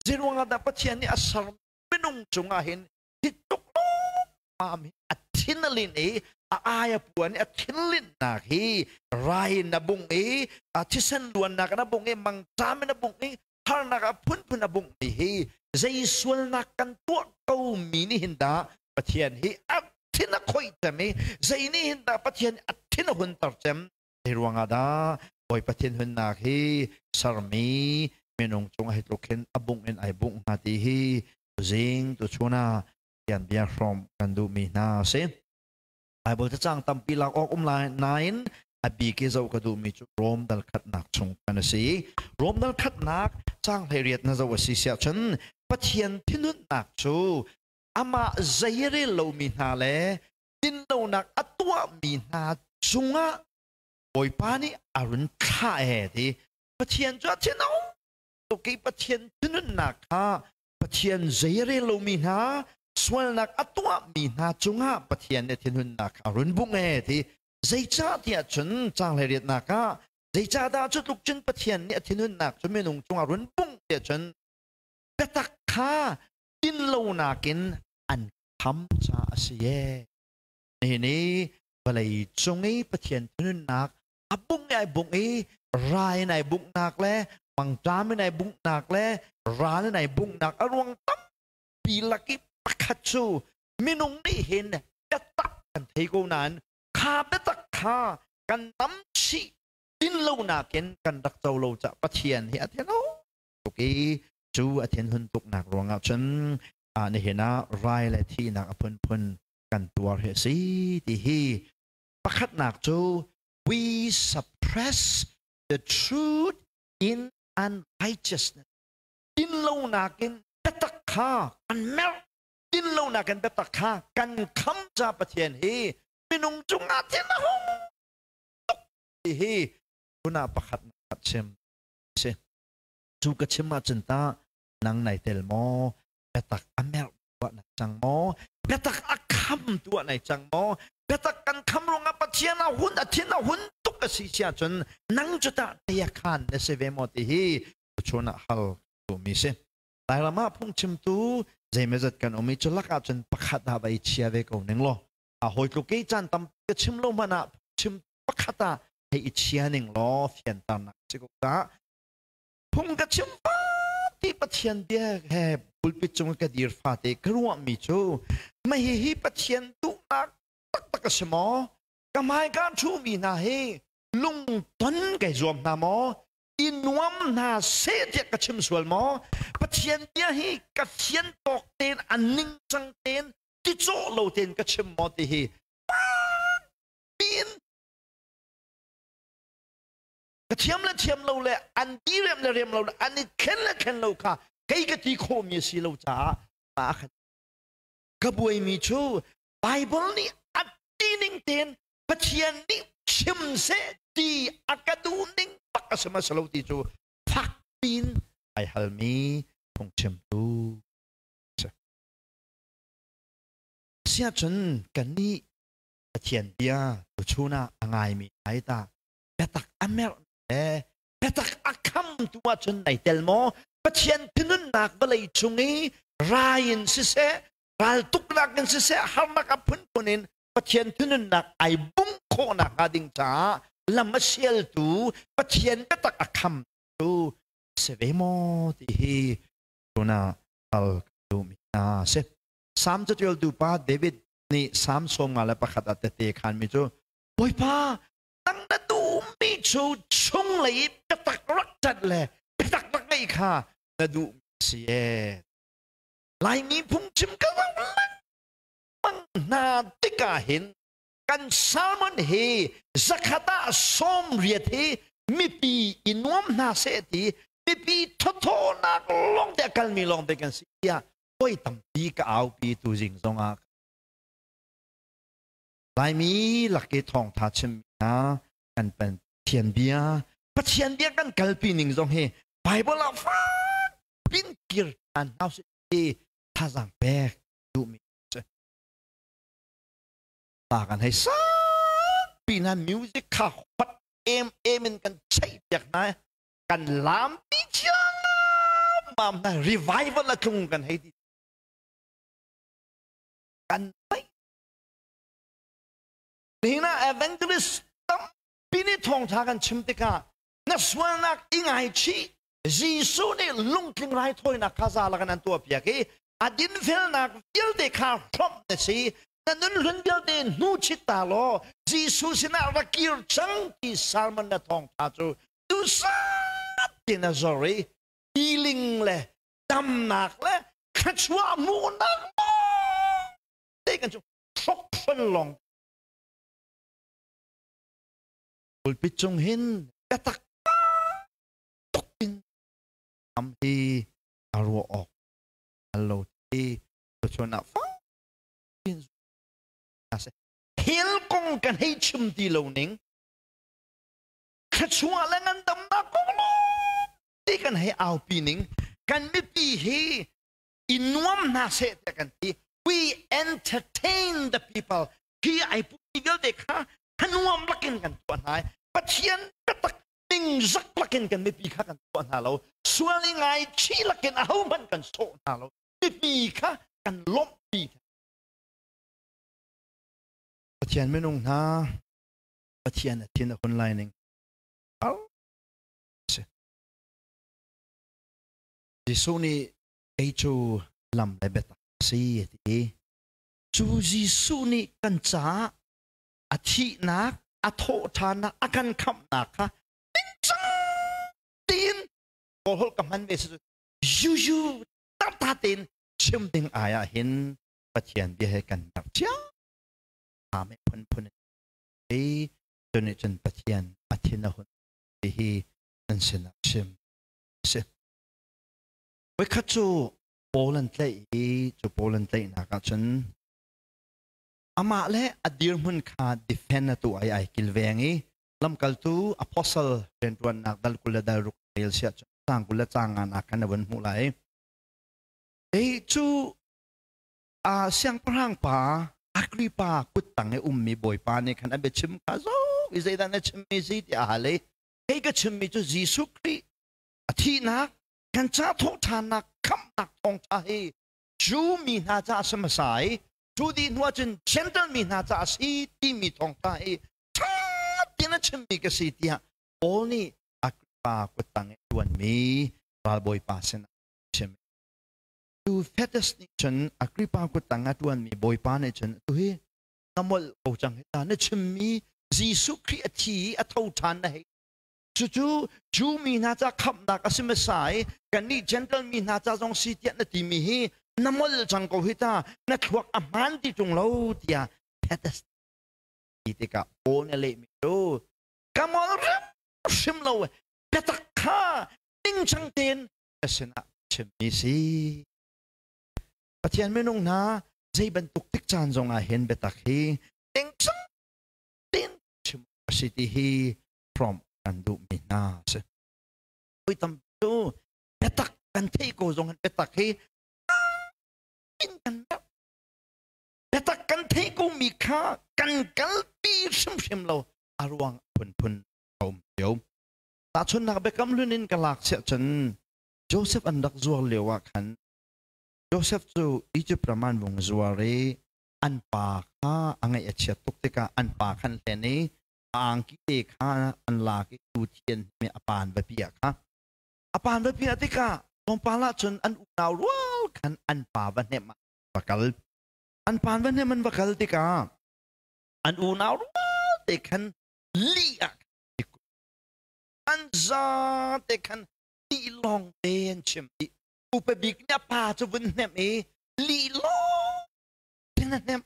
Zeiruangah dah Pathian nih a ser minung cungah hin hi tluk lawmmam hi a thin a linh i a ai a puan i a thinlinhnak hi rai in a bungh i a thisen luannak in a bungh i mangṭam in a bungh i harnak a phunphun a bunghmi hi zei sualnak kan tuah ko mi nih hin dah Pathian hi a thin a khoih cem i zei nih hin dah Pathian a thin a hunter cem? Zei ruangah dah Bawipa thinhunnak hi sermi minung cung hi tluk hin a bungh in ai bungh hnga ti hi tuzing tuchun ah Pathian bia hrawm kan duhmi hna a si. Bible cacang tampi lak awk um lai nain a bik i zoh ka duhmi cu Rom dal khatnak chung kan a si. Rom dal khatnak caang 18 na zoh a si siah cun Pathian thinhunnak cu amah zeirel lomi hna le dinlonak a tuahmi hna cungah Bawipa nih a run thlah e ti. Pathian cu a thin a hung tuk i Pathian thinhunnak kha Pathian zeirel lomi hna sualnak a tuahmi hna cungah Pathian nih thinhunnak kha a run bungh e ti. Zeicah tiah cun caang 18nak ah zeicahdah cu tluk cun Pathian nih a thinhunnak cu minung cungah run bungh tiah cun biatak kha dinlonak in an kham caah a si e. Nihin i vawlei cung i Pathian thinhunnak a bungh i ai bungh i rai in ai bunghnak le mangṭam in ai bunghnak le ral in ai bunghnak a ruang tampi lak i pakhat cu minung nih hin biatak kan thei ko nain kha biatak kha kan tam chih dinlonak in kan rak co lo caah Pathian hi a thin tuk i cu a thinhun tuknak ruangah cun nihin ah rai le thihnak a phunphun kan tuar hi a si ti hi. Pakhatnak cu we suppress the truth in unrighteousness, dinlonak in biatak kha kan merh, dinlonak in biatak kha kan kham ca Pathian hi minung cungah thin a hung tuk ti hi tuna pakhat chim si. Cu ka chim ahcun ta nang nai tel maw? Biatak a merh tuah na cang maw? Biatak a kham tuah nai cang maw? Biatak kan kham ruangah Pathian a hun, a thin a hun tuk a si sia cun nang cu tah tei a khan na si ve maw ti hi chun ah hal mi si. Lairam ah phungchimtu zeimazat kan um i cu lak ah cun pakhat ah vai chia ve ko ning law, a hawi tluk i caan tam ka chim lo hmanh ah chim pakhat ah hei i chia ning law fianternak si ko ta. Phung ka chim ti Pathian bia he pulpit cung ka dir fate ka ruahmi cu mah hihi Pathian duhnak taktak a si maw? Ka hmai ka ṭhumi hna hi lungton kai zuam hna maw? I nuam hna seh tiah ka chim sual maw? Pathian bia hi ka fian tawk tein, a ningcang tein, ticawh lo tein ka chim maw ti hi piin ka thiam le thiam lo le an ti rem le rem lo le an i thlen le thlen lo kha kei ka ti khawhmi a si lo caah mah khan ka buaimi cu Bible nih a ti ning tein Pathian nih chim seh ti a ka duh ning bak a si ma si lo ti cu fak piin ai halmi phungchimtu si. Siahcun kannih Pathian bia tuchun ah a ngaimi ai ta biatak a merh le biatak a khamtu ahcun nai tel maw? Pathian thinunnak vawlei cung i rai in siseh, raltuknak in siseh, harnak a phunphun in Pathian thinunnak ai bungh khawhnak hnga ding caah lam a sialtu, Pathian biatak a khamtu si ve maw ti hi tuna hal duhmi hna si. Salm catialtu pa David nih Salm 51 ah tete khanmi cu Bawipa, nang na duhmi cu chunglei i biatak rak ṭanh le biatak rak ngeih kha na duhmi si ee. Laimi phungchim ka zoh lengmang hna tikah hin kan sermon hi 100 ah 80 hi mipi i nuam hna seh ti, mipi thawthawnak lawng te a kalmi lawng te kan si tiah voi tampi ka aupi. Tu zing zongah Laimi lak i thawngtha chimmi hna kan Pathian bia, Pathian bia kan kalpi ning zong hi Bible ah fak pin kir ṭhan hna usih ti thazaang pek duhmi si. Ta kan hei sak na music kha hot em em in kan cheih piak hna, kan lam pi thiam. lawmmam hna revival a tlung kan hei ti kan mai nihin ah evangelist tampi nih thawngtha kan chim tikah na sualnak i ngaichih Jesuh nih lungtling raithawinak kha za lakin an tuahpiak i a dinfelnak vialte kha hrawmh na si na nun hlun vialte hnu chit ta law Jesuh sinah ra kir cang ti sermon na thawngtha cu duhsah tin a zor i healing le damnak le thluachuah hmuhnak te kan cu hrokhrol lawng pulpit cung hin biatak tuk in am hi a ruah awk al lo ti tuchun ah fak in hell kong kan hei chim ti lo ning thluachuah le ngandamnak kong ti kan hei aupi ning kan mipi hi i nuam hna seh tiah kan ti. We entertain the people. Hi ai pumi vialte kha thanuam lakin kan tuah hna. Pathian biatak ningzak lakin kan mipi kha kan tuah hna lo. Sual i ngaichih lakin ahohmanh kan sawh hna lo. Mipi kha kan lawmhpi. Pathian minung hna, Pathian a thin a hun lai ning. Jesuh nih kei cu lam le biatak a si a ti. Cu Jesuh nih kan caah a thihnak, a thawhṭhannak, a kan khamhnak kha ningcang tein Kawlholh ka hman ve si yuyu tata tein chim ding ai ah hin Pathian bia he kan rak cia ame phunphun hi cu nih cun Pathian a thin a hun ti hi nan sinah chim a si. Voikhat cu Paul an tlaih i cu Paul an tlaihnak ah cun amah le a dirhmun kha defend a tuah i ai kilveng i lamkaltu apostle rianṭuannak dal 20 le dal ruk rel siah cun caang 20 le caang nga nak khan a vun hmuh lai. Ei cu a siangpahrang pa Agrippa kuttang i ummi bawipa nih khan a biachim kha zo i zeidah na chimmi si tiah a hal i kei ka chimmi cu Jesuh Khrih a thihnak kan ca thawhṭhannak khamhnak thawngṭha hi Jew mi hna ca a si hmasa i cu dih hnu ahcun Gentile mi hna ca a si timi thawngṭha hi ṭha tein a chimmi ka si tiah Paul nih Agrippa kuttang i ṭuanmi ralbawipa sinah a chim. Cu Fetus nih cun Agrippa kuttang a ṭuanmi bawipa nih cun atu hi na molh ko cang hi ta na chimmi Jesuh Khrih a thi i a tho ṭhan na hei Cucu Jew mi hna ca khamhnak a si hmasa i kannih Gentile mi hna ca zong si tiah na timi hi na molh cang ko hi ta, na thluak a hmaan ti ṭung lo tiah Titus ti tikah Paul nih a lehmi cu ka molh hrimhrim lo, biatak kha ningcang tein na sinah chimmi si. Pathian minung hna zei bantuk tik caan zongah hin biatak hi ningcang tein chim a si ti hi from kan duhmi hna a si. Voi tam cu biatak kan theih ko zong biatak hi in kan merh. Biatak kan theih ko mi kha kan kalpi hrimhrim lo a ruang phunphun a um cio. Tahchunhnak biakam hlun in ka lak siah cun Joseph an rak zuar lio ah khan Joseph cu Egypt ram an vung zuar i an pa kha a ngaih a chiat tuk tikah an pa khan hlen i a angki te kha an lak i tu thian mi a pan va piah kha a pan va piah tikah tlawmpal ah cun an unau rual khan an pa va hnem ah va kal an pan va hnem an va kal tikah an unau rual te khan lih ah an za te khan lih lawng te an chim i upa bik nih a pa cu vun hnemh i lih lawng tin a hnemh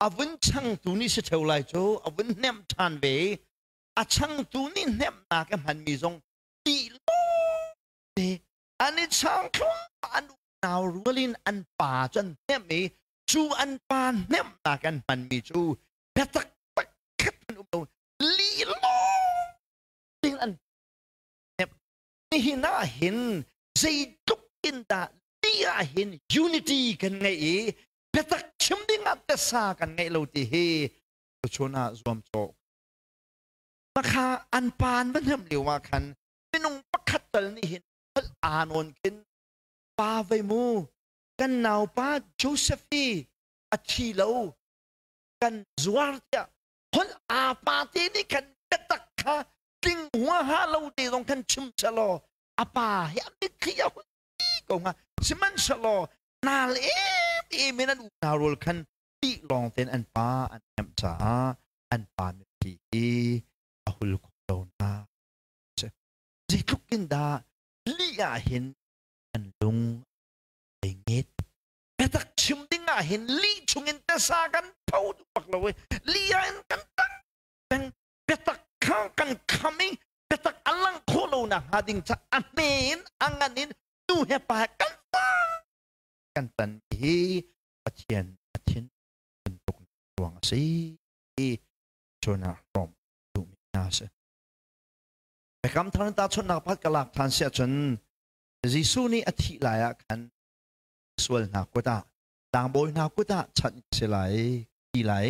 a vun changtu nih si ṭheo lai cu a vun hnemh ṭhan ve i a changtu nih hnemhnak a hmanmi zong ti te an i chang thluahmah an unau rual in an pa cu an hnemh i cu an pa hnemhnak an hmanmi cu biatak pakhat an um lo lih lawng ting an hnemh nihin ah hin zeitluk in dah lih ah hin unity kan ngeih i biatak chim ding ah tasa kan ngeih lo ti hi tuchun ah zuamcawh Makha an pa an va hnemh lio ah khan minung pakhat tal nih hin holh aa nawn khin. Pa vei mu, kan naupa Joseph hi a thi lo, kan zuar tiah hon aa pa te nih khan biatak kha tling huaha lo te zong khan chim selaw a pa hi a mitthli a hun ko hnga. Sihmanhsehlaw nal em em in an unau rual khan tih lawng tein an pa an hnemh caah an pa mitthli hi a hul kho lo na. Zeitluk in dah lih ah hin an lung ai nget. Biatak chim ding ah hin lih chungin tasa kan pho duh bak lo i lih ah in kan tang peng. Biatak kha kan kham i biatak a lang khawh lo nak hnga ding ca a hme in a ngan in nu he pa he kan kan tan hi Pathian a thin tuk ruang a si. Cun ah rom duhmi hna a si. Biakam thar in tahchunhnak pakhat ka lak ṭhan si ahcun Jesuh nih a thih lai ah khan sual hna kut ah tlangbawi hna kut ah chanh ka si lai ti lai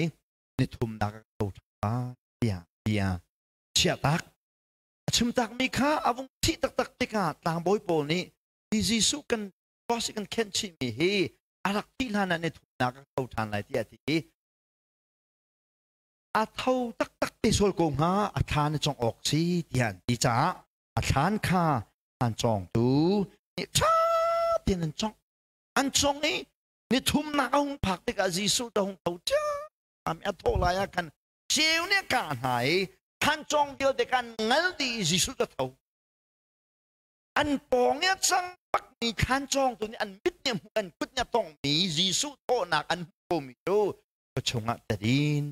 ni thumnak ka tho ṭhan tiah bia chiahtak a chimtakmi kha a vung thih taktak tikah tlangbawi pawl nih hi Jesuh kan cross kan khenh chihmi hi a rak thih hlan ah ni thumnak ka tho ṭhan lai tiah a ti i a tho taktak te sual ko hnga, a thlan a cawng awk si tiah an ti caah a thlan kha an cawngtu nih ṭha tein an cawngh. An cawng i ni thumnak a hung phak tikah Jesuh cu a hung tho ṭhiam i a thawh lai ah khan ceu nih a kah hna i thlan cawng vialte kha an ngal dih i Jesuh cu a tho. An pawng i a cang bakmi thlan cawngtu nih an mit nih a hmuh, an kut nih a tonghmi Jesuh thawhnak an hmuh komi cu ka chungah tadin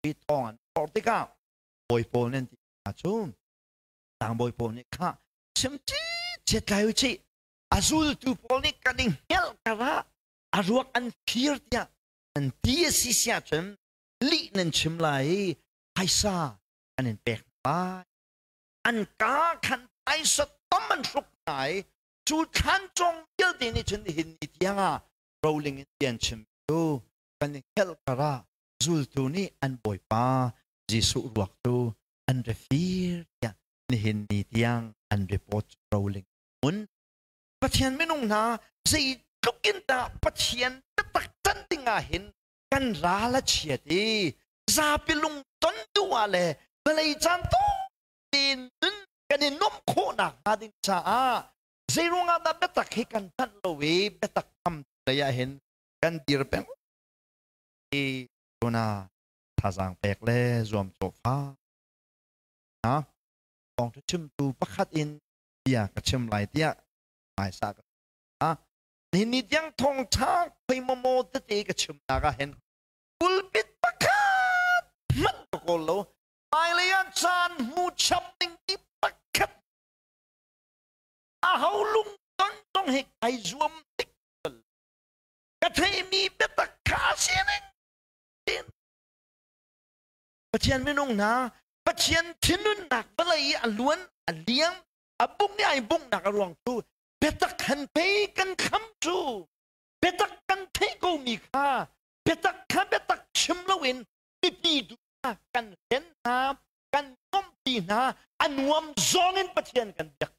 i thawng an phorh tikah bawi pawl nih an ti hna cu tlangbawi pawl nih kha chim cit lai u cih, a zultu pawl nih kan i hngelh karah a ruak an fir tiah nan ti a si si ahcun lih nan chim lai i phaisa an in pek lai. An ka khan phaisa tam an hruk hna i cu thlan cawng vialte nih cun nihin ni tiangah roling in bia an chim cu kan i hngelh karah zultu nih an Bawipa Jesuh ruak cu an ra fir tiah nihin ni tiang an report roling mun. Pathian minung hna, zeitluk in dah Pathian biatak can ding ah hin kan ral a chiat i zapi lung ton duh ah le vawlei caan tein nun kan i nuamh khawhnak hnga ding caah zeiruangah dah biatak hi kan hngalh lo i biatak tam lei ah hin kan dir peng i tuna thazaang pek le zuamcawh fa na thawngṭha chimtu pakhat in bia ka chim lai tiah hmaisa ka ha. Nihin ni tiang thawngṭha khoi maw tete ka chimnak ah hin pulpit pakhat hmanh ka kawl lo. Hmailei ah caan hmu chap ding ti pakhat aho lung ton zong hi kai zuam tik. Ka theihmi biatak kha a si ning. Pathian minung hna, Pathian thinunnak vawlei i a luan, a liam, a bung i ai bunghnak a ruang cu biatak han pei kan kham cu. Biatak kan theih komi kha biatak kha biatak chim loin mipi tu kha kan hlen hna, kan nuamhpi hna, a nuam zong in Pathian kan biak.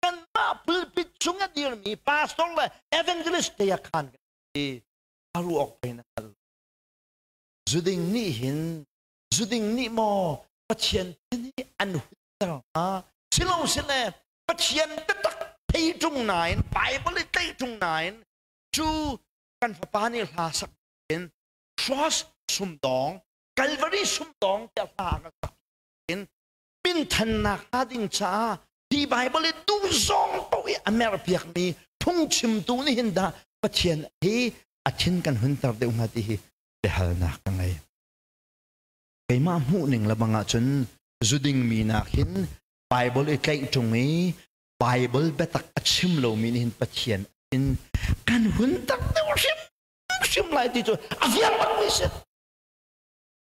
Kanmah pulpit chung a dirmi pastor le evangelist te ah khan kan ti a ruak pei na hngal. Zuding nih hin zuding nih maw Pathian thin hi an hunter hnga? Silo sile Pathian biatak thei ṭung nain Bible i tei ṭung nain cu kan fapa nih hla sak in cross sumdawng Calvary sumdawng tiah hla a kan sak in minthannak hnga ding caah hi Bible i duh zong paoh i a merpiakmi phungchimtu nih hin dah Pathian hi a thin kan hunter deuh hnga ti hi biahalnak ka ngei. Keimah hmuh ning le bang ahcun zuding mi nak hin Bible i tlaih ṭung i Bible biatak a chim lomi nih hin Pathian in kan hunter deuh hrimhrim lai ti cu a fiang bakmi si.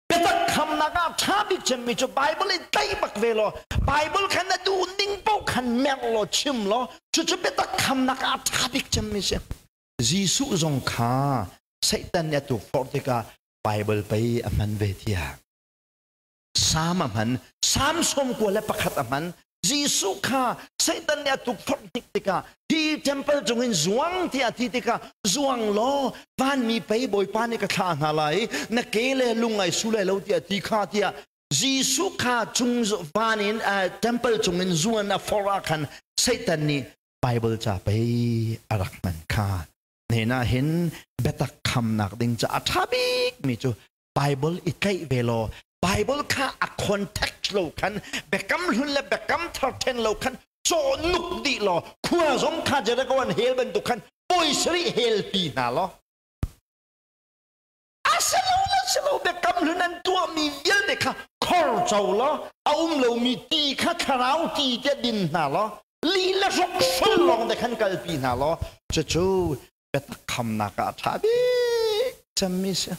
Biatak khamnak ah ṭha bik cemmi cu Bible i tlaih bak ve law Bible kha na duh ning paoh khan merh law chim law cucu biatak khamnak ah ṭha bik cemmi si. Jesuh zong kha Satan nih a tukforh tikah Bible pei a hman ve tiah Salm a hman. Salm 91 a hman. Jesuh kha Satan nih a tukforh hnik tikah hi temple cungin zuang tiah ti tikah zuang law vanmi pei Bawipa nih ka thlah hna lai na ke le lung ai su lai lo tiah ti kha tiah Jesuh kha cung van in temple cungin zuan a forh ah khan Satan nih Bible ca pei a rak hman kha. Nen ah hin biatak khamnak ding ca a ṭha bik mi cu Bible i tlaih ve law Bible kha a context lo khan biakam hlun le biakam thar then lo khan cawh nuk dih law khua zong kha Jericho an hel bantuk khan poisari hel pi hna law a si lo le si lo biakam hlun an tuahmi vialte kha khor co law a um lomi ti kha thlarau ti te din hna law li le hrok hrol lawng te khan kalpi hna law cucu biatak khamnak ah a ṭha bik cemmi si.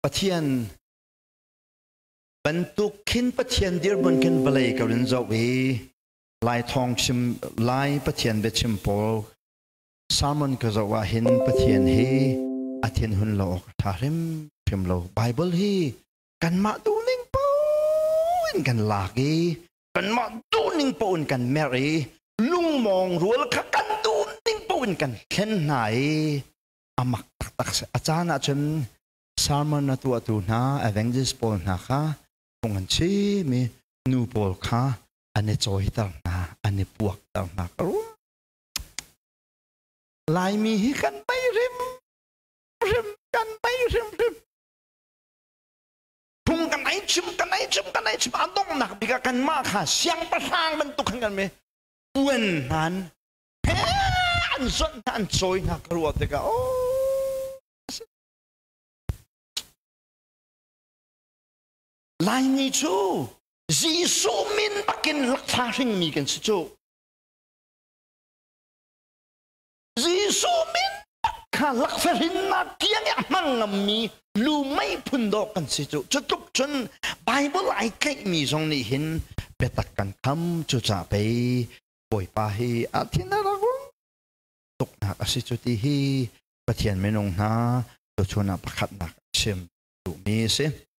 Pathian bantuk khin Pathian dirhmun khin vawlei ko in zoh i Lai thawng chim Lai Pathian biachim pawl sermon ka zoh ah hin Pathian hi a thinhun lo awk a ṭha hrimhrim lo. Bible hi kanmah duhning paoh in kan lak i kanmah duhning paoh in kan merh i lungmawng rual kha kan duhning paoh in kan thlen hna i a mak taktak si. A caan ahcun sermon a tuahtu hna evangelist pawl hna kha phung an chim i nu pawl kha an i cawiter hna, an i puakter hna ka ruah. Laimi hi kan bei hrimhrim, kan bei hrimhrim. Phung kan ei chim, kan ei chim, kan ei chim. A donghnak bik ah kanmah kha siangpahrang bantuk khan kan mi puan hnan he an zawnh hna, an cawi hna ka ruah tikah oh Laimi cu Jesuh min bakin lakfa hringmi kan si cu. Jesuh min kha lakfahrinnak tiang i a hmang ngammi lumei phun dawh kan si cu. Cu tluk cun Bible ai tlaihmi zong nih hin biatak kan kham. Cucaah pei Bawipa hi a thin a rak tuknak a si cu ti hi Pathian minung hna tuchun ah pakhatnak a chim duhmi a si.